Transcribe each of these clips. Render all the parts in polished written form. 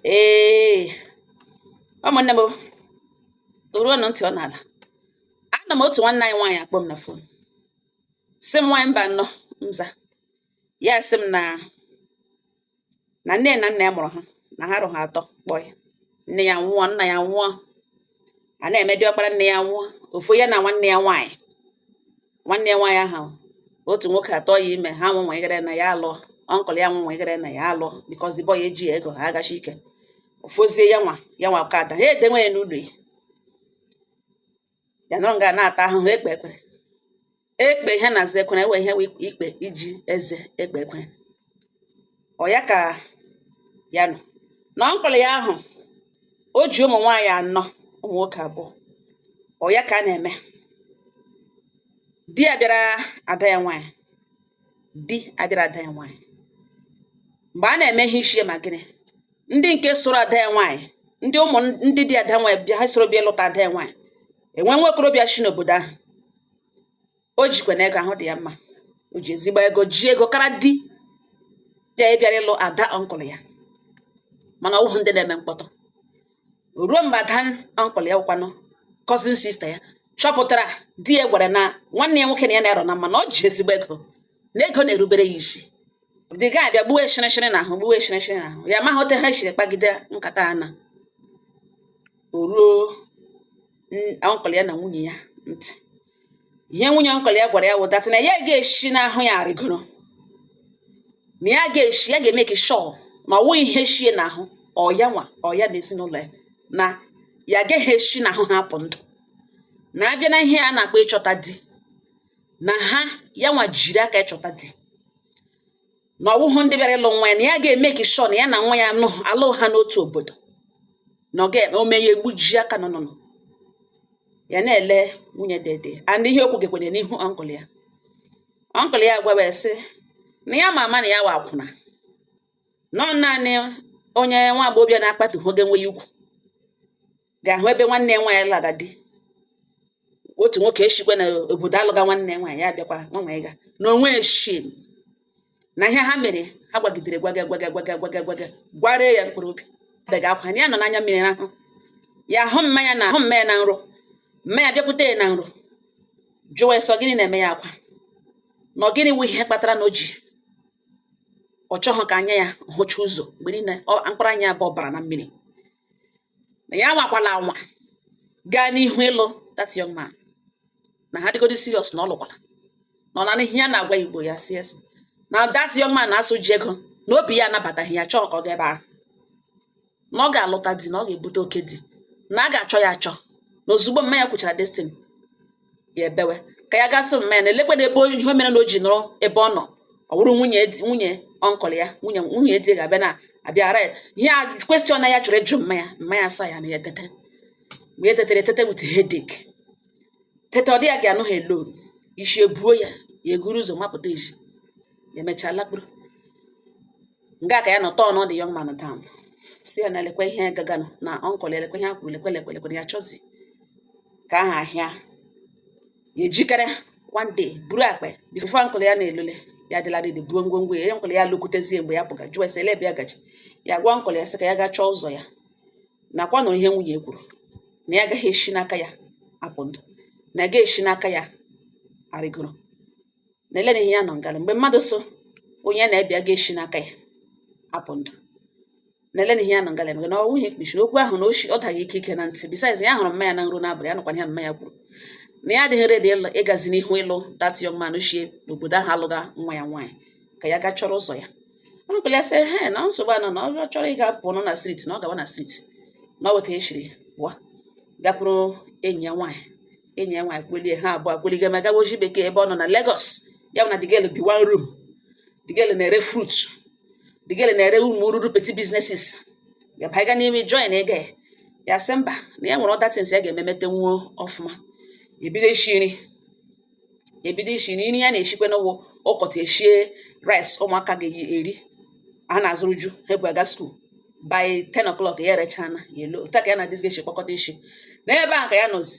Ee, ụmụnne m, toruonụ ntị ọ n'ala. Ana m otu nwanne anyị nwaanyị akpọ m na phone, sị m, "Nwaanyị mba nnọọ." Mza ya, sị m na nne na nna ya mụrụ ha, na ha rụ ha atọ kpọọ ya. Nne ya nwụọ, nna ya nwụọ, a na-eme diọkpara nne ya nwụọ, ofu ya na nwanne ya nwaanyị. Nwanne ya nwaanyị ahụ, otu nwoke atọ ya ime ha nwa na ya alụọ. Uncle ya nwa na ya alụọ, because the boy eji ego ha agachi ike ofozie ya nwa ya nwa ka ada ha edenwe ya n'ụlọ ya. Ya nọrọ nga na-ata ahụhụ, ekpe ekwere ekpe ihe na-aza ekwere ewe ihe ikpe iji eze ekpe ekwere. Ọ ya ka ya nọ na uncle ya ahụ, o ji ụmụ nwaanyị anọ, ụmụ nwoke abụọ. Ọ ya ka a na-eme di ya bịara ada ya nwaanyị, di abịara ada ya nwaanyị. Mgbe a na-eme ihe isi ma gịnị, ndị nke soro ada ya nwaanyị, ndị ụmụ ndị dị ada nwaanyị bịa, ha soro bịa ịlụta ada ya nwaanyị. Enwe nwa okorobịa si n'obodo ahụ, o jikwa na ego ahụ dị ya mma, o ji ezigbo ego, ji ego kara di ya bịara ịlụ ada uncle ya. Mana ọ wụghị ndị na-eme mkpọtụ. Ruo mgbe ada uncle ya, wụkwanụ cousin sister ya, chọpụtara di ya gwara na nwanne ya nwoke na ya na-erọ na mma, na ọ ji ezigbo ego, na ego na-erubere ya isi. Dị ga abịa gbuwe shịrịshịrị n'ahụ, gbuwe shịrịshịrị n'ahụ ya. Amaghị otu ha siri kpagide nkata a na o ruo uncle ya na nwunye ya ntị. Ihe nwunye uncle ya gwara ya wụ that na ya ga-esi n'ahụ ya arịgoro, na ya ga-esi, ya ga-emeki sure na ọ wụghị ihe shie n'ahụ ọ ya nwa, ọ ya na ezinụlọ ya, na ya agaghị esi n'ahụ ha apụ ndụ. Na abịa na ihe a na-akpọ ịchọta di, na ha ya nwa jiri aka ịchọta di, na ọwụhụ ndị bịara ịlụ nwa ya, na ya ga-emeki sure na ya na nwa ya nụ alụ ha n'otu obodo, na ọ ga-eme ome ya egbuji aka nọ nọ ya na-ele nwunye dede. And ihe okwu gekwere n'ihu uncle ya. Uncle ya gwa ya sị na ya ma ama na ya wa akwụna, nọ naanị onye nwa agbọghọbịa na-akpatu oge nwe ya ukwu ga-ahụ ebe nwanne ya nwaanyị laga di otu nwoke eshikwe na obodo alụga nwanne ya nwaanyị, ya bịakwa nwa nwaanyị ga na onwe shame na ihe ha mere. Ha gwagidere, gwaga, gwaga, gwaga, gwaga, gwaga, gware ya mkpụrụ obi bega akwa na ya nọ n'anya mmiri ahụ. Ya hụ mmanya na hụ mmanya na nro, mmanya bịakwute ya na nro, jụwa ya sọ gịnị na-eme ya akwa, na ọ gịnị wụ ihe kpatara na o ji ọ chọghị ka anya ya hụcha ụzọ mgbe niile, mkpụrụ anya abụọ bara na mmiri, na ya nwakwala anwa gaa n'ihu ịlụ that young man, na ha dịgodi serious, na ọ lụkwala na ọ na ihe ya na-agwa Igbo ya si yes, na that young man na-asụ ji ego, na obi ya anabataghị ya, chọọ ka ọ gaa ebe ahụ, na ọ ga-alụta di, na ọ ga-ebute oke di, na a ga-achọ ya achọ. Na ozugbo mma ya kwuchara destin, ya ebewe ka ya gasị mma ya na elekwe na ebe ihe mere na o ji nọrọ ebe ọ nọ. Ọ bụrụ nwunye di, nwunye uncle ya, nwunye di ga-abịa na abịara ya ihe a question ya chọrọ ịjụ mma ya. Mma ya asa ya na ya etete. Mgbe ya tetere, etete with headache, tete, ọ dị ya ga-anụ ha alone, isi ebuo ya, ya eguru ụzọ mapụta ezi. Ya emechaa lakpuru nga ka ya nọ tọọ the young man down, si ya na lekwe ihe gaganụ na uncle ya, lekwe ihe ha kwuru, lekwe, lekwe, lekwe, na ya chọzi ka aha ahịa ya. Ejikere one day buru akpa before uncle ya na-elole ya adịla ready, buo ngwongwo ya. Uncle ya lụkwutezie mgbe ya pụga, jụọ ese ele ebe ya gaji. Ya gwa uncle ya sị ka ya gaa chọọ ụzọ ya, nakwa nụrụ ihe nwunye kwuru, na ya agaghị esi n'aka ya apụ ndụ, na ya ga-esi n'aka ya arịgoro, na ele na ihe ya nọ ngala mgbe mmadụ so onye na-ebịa ga-esi n'aka ya apụ ndụ, na ele na ihe ya nọ ngala emege na ọ nwunye kpuchiri okwu ahụ, na oshi ọ daghị ike ike na ntị. Besides, ya hụrụ mma ya na nro n'abalị ya, nụkwana ya mma ya kwuru na ya adịghị ready ịlụ, ịgazi n'ihu ịlụ that young man shie n'obodo ahụ alụga nwa ya nwaanyị, ka ya gaa chọrọ ụzọ ya. Uncle ya sị he na nsogbu anọ, na ọ chọrọ ịga pụọ nọ na street, na ọ gawa na street, na ọ weta eshiri pụọ gakwuru enyi ya nwaanyị. Enyi ya nwaanyị kwelie, ha abụọ kwelige ma gawa oji bekee ebe ọ nọ na Lagos. Ya bụ na the girl bi one room, the girl na-ere fruit, the girl na-ere ụmụ ruru petty businesses. Ya baiga n'ime join ego ya. Ya sị mba, na ya nwere other things ya ga-eme metenwuo ọfụma. Ebido ishi nri, ebido ishi nri. Nri ya na-eshikwe n'ụwụ ụkọta, eshie rice ụmụaka ga-eri, a na-azụrụ ju ha ebu aga school by 10 o'clock. Ya erechana ya elo otu a ka ya na dis ga-eshi kpọkọta ishi n'ebe ahụ ka ya nọzi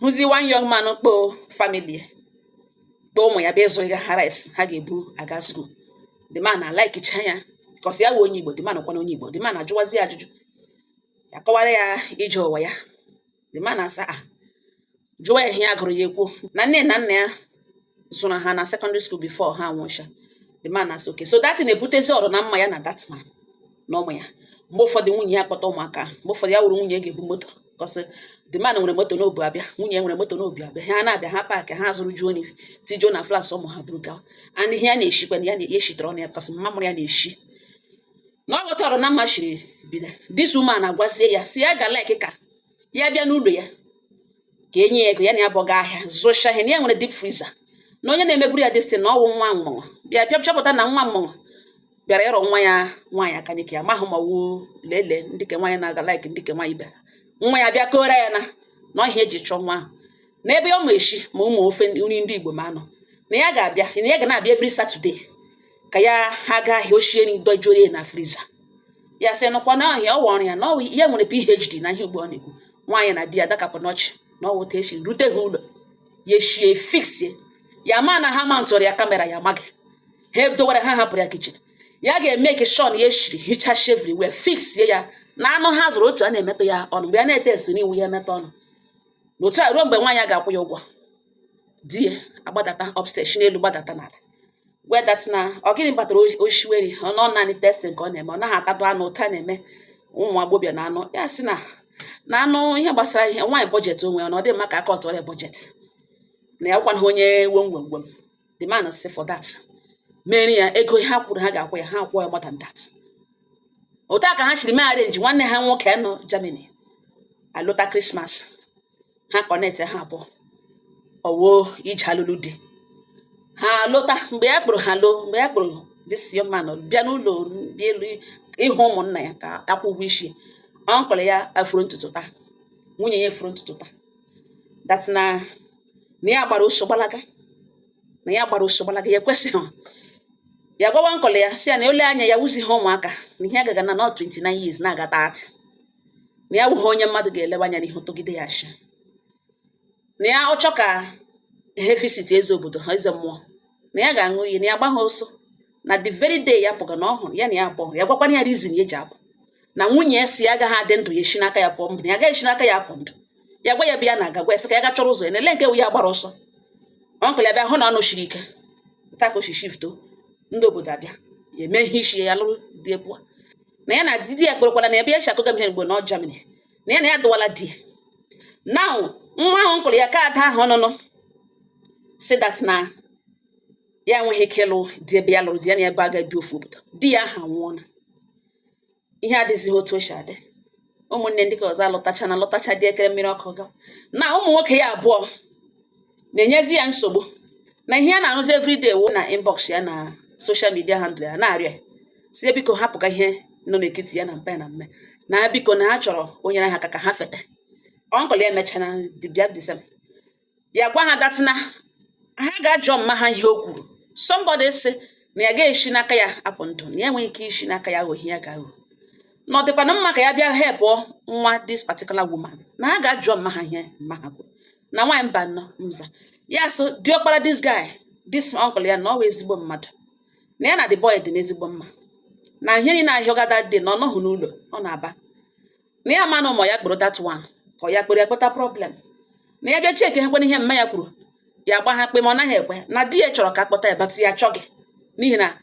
hụzi one young man kpoo family ya, kpoo ụmụ ya bịa ịzụ ịga ha rice ha ga-ebu aga school. The man na like cha ya. Because ya wụ onye Igbo, the man kwana onye Igbo. The man ajụwazi ya ajụjụ, ya kọwara ya ije ụwa ya. The man asa a jụwa ya ihe ya gụrụ, ya ekwu na nne na nna ya zụrụ ha na secondary school before ha anwụcha. The man asị okay. So that na-ebutezi ọrụ na mma ya na that man na ụmụ ya. Mgbe ụfọdụ nwunye ya kpọta ụmụaka ahụ, mgbe ụfọdụ ya wụrụ nwunye ga-ebu moto, 'cause the man nwere moto n'obu abịa, nwunye nwere moto n'obi abịa. Ha na-abịa, ha park, ha zụrụ juo n'ife tijuo na flat, ụmụ ha buru gawa. And ihe ya na-eshikwa ya na eshitere ọnụ ya, 'cause mma mụrụ ya na-eshi na ọ ghọta ọrụ na mma shiri bido. This woman agwazie ya si ya ga like ka ya bịa n'ụlọ ya, ka enye ya ego ya na ya bọga ahịa zụcha ihe, na ya nwere deep freezer, na onye na-emeburu ya destin na ọwụ nwa mmụọ bịa bịa chọpụta na nwa mmụọ bịara ịrọ nwa ya nwaanyị aka n'ike. Ya mahụ ma wuo lelee ndị ke nwaanyị na-aga like ndị ke nwaanyị ibe ha. Nwa ya bịa kora ya na ọhịa eji chọọ nwa ahụ n'ebe ọ ma eshi ma ụmụ ofe nri ndị Igbo ma anọ, na ya ga-abịa, na ya ga na-abịa every Saturday ka ya ha gaa ahịa ochie nri dojuoro ya na freezer. Ya sị nụkwa na ọhịa ọ wọrọ ya na ọ ya nwere PhD na ihe ugbo ọ na-ekwu. Nwaanyị na di ya dakapụ n'ọchị na ọ wụta esi rute ha ụlọ, ya eshie fixie ya, ma na ha mountụrụ ya camera, ya amaghị ha edowere ha hapụrụ ya kitchen. Ya ga-eme ka shon ya eshiri hichashi everywhere, fixie ya na anụ ha zụrụ otu a na-emetụ ya ọnụ mgbe ya na-ete esi n'iwu ya emetụ ọnụ n'otu a ruo mgbe nwaanyị a ga-akwụ ya ụgwọ. Di ya agbadata upstairs n'elu, gbadata n'ala wee that na ọ gịnị kpatara oshiweri ọ nọ naanị testing ka ọ na-eme, ọ naghị atatụ anụ ụta na-eme ụmụ agbọbịa na anụ. Ya sị na anụ ihe gbasara ihe nwaanyị budget onwe ya, na ọ dị mma ka aka ọtọrọ ya budget na ya kwanụ onye wem wem wem. The man say for that mere ya ego ha kwuru ha ga-akwụ ya, ha akwụ ya more than that. Otu a ka ha siri mee arrange. Nwanne ha nwoke nọ Germany alụta Christmas, ha connect ha abụọ, ọwuo ije alụlụ di ha lụta. Mgbe ya kpụrụ ha loo, mgbe ya kpụrụ this young man bịa n'ụlọ, bịa elu ịhụ ụmụnna ya ka akwụ ụgwọ isi, uncle ya afuru ntutu taa, nwunye ya efuru ntutu taa, that na ya gbara ọsọ gbalaga, na ya gbara ọsọ gbalaga. Ya ekwesịghị ya gwawa uncle ya, si ya na ole anya ya wụzighị ụmụaka, na ihe agaga na not 29 years na-aga 30, na ya wụghị onye mmadụ ga-elewe anya n'ihu tụgide ya ashị, na ya ọ chọ ka he visit eze obodo ha, eze mmụọ, na ya ga-aṅụ iyi na ya gbagha ọsọ, na the very day ya pụga na ọ hụrụ ya na ya abụọ, ya gwakwana ya reason ya eji apụ, na nwunye ya si ya agaghị adị ndụ ya esi n'aka ya pụọ ndụ, na ya agaghị esi n'aka ya apụ ndụ. Ya gwa ya bụ ya na-aga gwa ya sị ka ya ga chọrọ ụzọ ya na-ele nke wụ ya gbara ọsọ. Uncle ya bịa hụ na ọnụ shiri ike taa ka o si shifto ndị obodo abịa ya eme ihe isi ya lụrụ di pụọ, na ya na di ya kperekwara na ebe ya si akụga m ihe mgbe na Germany, na ya na ya dụwala di ya. Now nwa ahụ uncle ya ka ada ahụ ọnụnụ si that na ya enweghị ike ịlụ di ebe ya lụrụ di ya na ebe a ga-ebi ofu obodo. Di ya ahụ anwụọla. Ihe adịzighị otu o si adị. Ụmụnne ndị ka ọzọ alọtacha na alọtacha dị ekere mmiri ọkụ gawa na ụmụ nwoke ya abụọ na-enyezi ya nsogbu, na ihe ya na-arụzi everyday wụ na inbox ya na social media handle ya na-arịọ ya si ya biko hapụga ihe nọ n'etiti ya na mpa ya na mme, na biko na ha chọrọ onye ha aka ka ha fete. Uncle ya emechara bịa disem ya gwa ha that na ha ga-ajụ mma ha ihe o kwuru. Somebody sị na ya ga-esi n'aka ya apụ ndụ, na ya enweghị ike isi n'aka ya aghọ ihe ya ga-aghọ, na ọ dịkwana mma ka ya bịa helpụọ nwa this particular woman, na ha ga-ajụọ mma ha ihe mma ha kwuru. Na nwaanyị mba nnọọ mza ya so diọkpara this guy, this uncle ya, na ọ wụ ezigbo mmadụ, na ya na the boy dị n'ezigbo mma, na ihe niile ahịọgada dị na ọ nọghị n'ụlọ ọ na-aba, na ya ama na ụmụ ya kpụrụ that one ka ọ ya kpụrụ ya kpụta problem, na ya bịa cheke hekwana ihe mma ya kwuru, ya gba ha kpe ma ọ naghị ekwe, na di ya chọrọ ka akpọta ya but ya achọghị, n'ihi na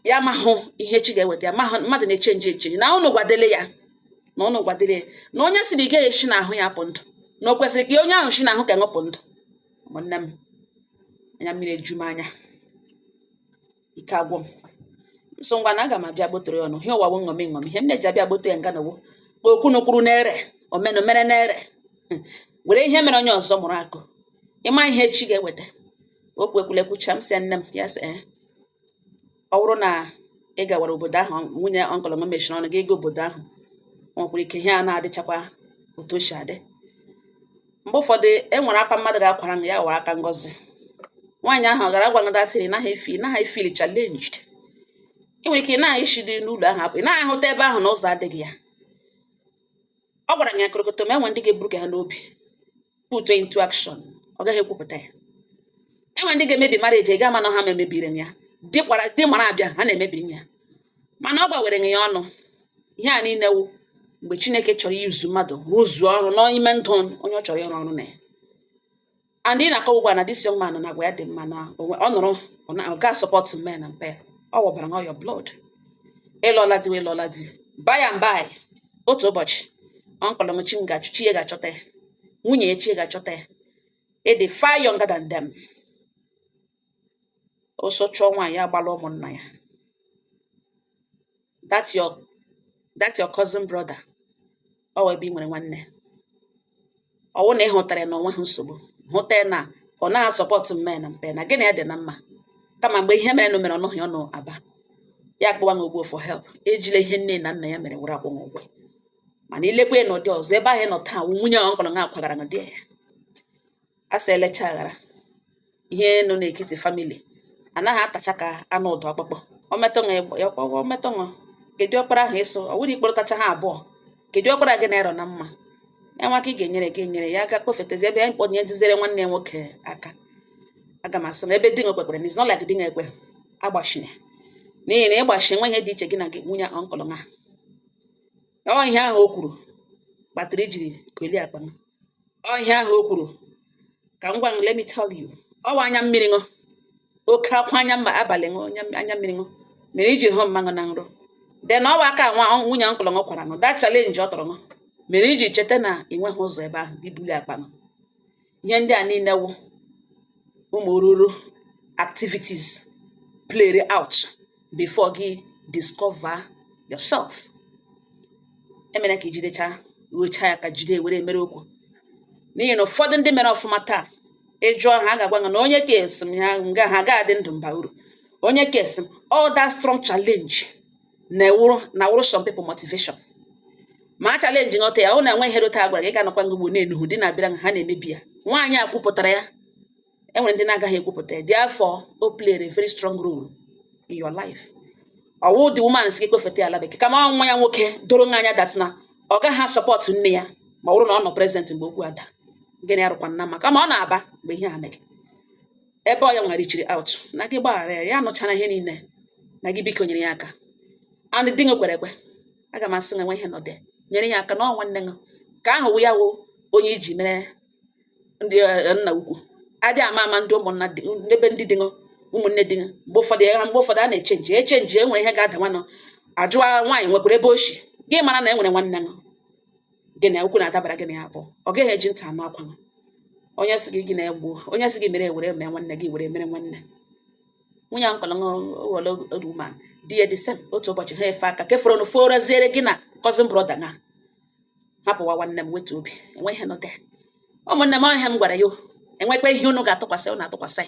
ya amahụ ihe chi ga-eweta ya mahụ. Mmadụ na-echange echange, na ụnụ gwadele ya, na ụnụ gwadele ya na onye si na ị gaghị esi n'ahụ ya apụ ndụ, na o kwesịrị ka onye ahụ si n'ahụ ka ṅụpụ ndụ. Ụmụnne m, anya mmiri eju m anya, ike agwụ m nso. Ngwa na aga m abịa gbotoro ya ọnụ ihe ụwa wụ ṅomi ṅomi. Ihe m na-eji abịa gboto ya nga na wo ka okwunu kwuru na-ere omenomere na-ere were ihe mere onye ọzọ mụrụ akụ ịma ihe chi ga-eweta. Okwu ekwula ekwucha m sị nne m, ya sị ee, ọ bụrụ na ị gawara obodo ahụ nwunye uncle m mechiri ọnụ gị ịga obodo ahụ, o nwekwara ike ihe a na-adịchakwa otu o si adị. Mgbe ụfọdụ e nwere akwa mmadụ ga-akwara ya were aka ngọzi. Nwaanyị ahụ ọ gara agwa that ị naghị efi, naghị feel challenged. Ị nwere ike ị naghị isi dị n'ụlọ ahụ apụ, ị naghị ahụta ebe ahụ na ụzọ adịghị ya. Ọ gwara ya korokoto ma enwe ndị ga-eburu ka ha n'obi put into action, ọ gaghị ekwupụta ya. Enwe ndị ga-emebi marriage, ị ga ama na ha ma emebiri ya. Di kwara di mara abịa, ha na-emebiri ya. Mana ọ gbawere ya ọnụ. Ihe a niile wụ mgbe Chineke chọrọ izu mmadụ rụzuo ọrụ n'ime ndụ onye ọ chọrọ ịrụ ọrụ na ya. And ị na-akọwa ugbu a na this young man na agwa ya dị mma, na ọ nọrọ ọ ga support men na mpe ọ wọbara your blood. Ịlụọla di, ịlụọla di. By and by, otu ụbọchị, uncle m chi ga chi ya ga-achọta ya, nwunye ya chi ya ga-achọta ya. Ị dị far younger than them. Ọsọ chụọ nwaanyị agbala ụmụnna ya. That your cousin brother, ọ wụ ebe ị nwere nwanne. Ọwụ na ị hụtara ya na onwe ha nsogbu, hụta ya na ọ naghị support mme na mpe na gịnị ya dị na mma, kama mgbe ihe mere nụ mere ọnụghị ọnụ aba ya akpọwa gị ugbo for help. Ejila ihe nne na nna ya mere were akwụ ụgwọ. Mana ilekwe n'ụdị ọzọ, ebe ahụ ị nọ taa wụ nwunye uncle nga akwagara gị di ya. A sị elecha aghara ihe nọ n'etiti family anaghị atacha ka anụ ụdọ ọkpụkpụ. O metụ ṅụ ya, o metụ ṅụ. Kedu ọkpara ahụ ịsụ ọ wụrụ ikpọrọtacha ha abụọ? Kedu ọkpara gị na-erọ na mma ya nwa ka ị ga-enyere gị enyere ya aka kpofetezi ebe ya mkpọnye dizere nwanne ya nwoke aka? Aga m asị na ebe di gị kwekwere na it's not like di gị ekwe agbachine, n'ihi na ịgbachi nwe ihe dị iche gị na gị nwunye uncle nga. Ọ ihe ahụ o kwuru kpatara ijiri kolie akpa ṅụ. Ọ ihe ahụ o kwuru ka m gwa m, let me tell you, ọ wa anya mmiri ṅụ, oke akwa anya mma abalị ṅụ, anya mmiri ṅụ mere iji hụ mmanụ na nrọ. Then ọwa aka nwa nwunye uncle ṅụ kwara ṅụ, that challenge ọ tọrọ ṅụ mere iji cheta na ị nweghị ụzọ ebe ahụ gị bulie akpa ṅụ. Ihe ndị a niile wụ ụmụ oruru activities played out before gị discover yourself. Emere ka ijidecha wechaa ya ka jide were mere okwu, n'ihi na ụfọdụ ndị mere ọfụma taa, ịjụọ ha, a ga-agwa gị na onye ka esi m ha nga ha ga-adị ndụ mba uru. Onye ka esi m all that strong challenge na-ewuru na wuru some people motivation. Ma a challenge nghọta ya, ọ na-enwe ihe rota agwara gị ga-anọkwa ngugbo na-enuhu di na-abịara ha na-emebi ya. Nwaanyị a kwupụtara ya, enwere ndị na-agaghị ekwupụta ya. Therefore, o played a very strong role in your life. Ọwụ the woman si gị kpofeta ya ala bekee, kama ọ nwa ya nwoke doro anya that na ọ gaghị support nne ya ma ọ bụrụ na ọ nọ present mgbe okwu ada. Gịnị arụkwa nna maka ma ọ na-aba mgbe ihe a mere ebe ọ ya nwere ichiri out na gị gbaghara ya, ya anụchara ihe niile na gị biko nyere ya aka. And di gị kwere ekwe, aga m asị na enwe ihe nọdụ nyere ya aka na ọ nwanne gị ka ahụ wụ ya wụ onye iji mere ndị nna ukwu adị ama ama. Ndị ụmụnna dị n'ebe ndị dị ụmụnne dị, mgbe ụfọdụ ya, mgbe ụfọdụ a na-echange echange. Enwere ihe ga-ada nwanụ ajụwa nwaanyị nwekwara ebe o si gị mara na e nwere nwanne gị gị na ukwu na-adabara gị na ya abụọ. Ọ gaghị eji ntị anụ akwa onye sị gị gị na-egbu, onye sị gị mere were mee nwanne gị were mere nwanne. Nwunye uncle were woman di ya the same. Otu ụbọchị ha efe aka kefere nụ foroziere gị na cousin brother nga hapụwa. Nwanne m, wetu obi, enwe ihe nọte. Ụmụnne m, ihe m gwara ya, enwekwa ihe unu ga-atụkwasị, unu atụkwasị.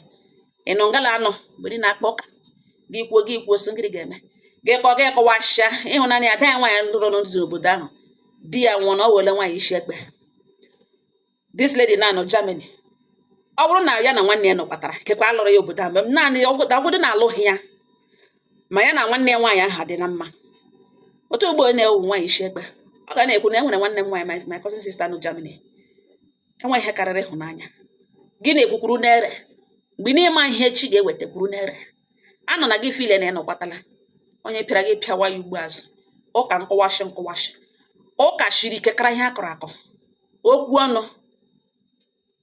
Ị nụ ngala anụ mgbe ị na-akpọ ụka gị kwuo, gị kwuo so ngịrị ga-eme gị kọ gị kọwasịa ịhụnanya. Ada ya nwaanyị lụrụ n'ụzọ obodo ahụ, di ya nwụọ na ọ wele nwaanyị isi ekpe. This lady na-anọ Germany. Ọ bụrụ na ya na nwanne ya nọkwatara kekwa alụrụ ya obodo ahụ naanị ọgwụdị na-alụghị ya, ma ya na nwanne ya nwaanyị ahụ dị na mma. Otu ugbo na-ewu nwaanyị isi ekpe, ọ ga na-ekwu na e nwere nwanne m nwaanyị, my cousin sister nọ Germany. Enwe ihe karịrị ịhụnanya gị na-ekwukwuru n'ere mgbe n'ịma ihe chi ga-ewetakwuru n'ere anọ na gị file na ịnọkwatala onye pịara gị pịawa ya ugbo azụ. Ụka nkụwashị nkụwashị, ụka shiri ike kara ihe akọrọ akọ okwu ọnụ.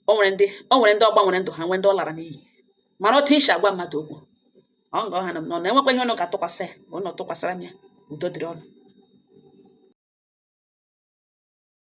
O nwere ndị ọ gbanwere ndụ ha, nwee ndị ọ lara n'iyi. Mara otu isi agwa mmadụ okwu. Ọ nga ọha nọ n'ọnụ, enwekwa ihe ụnụ ga-atụkwasị ya. Ụnụ tụkwasịra m ya, udo dịrị ọnụ.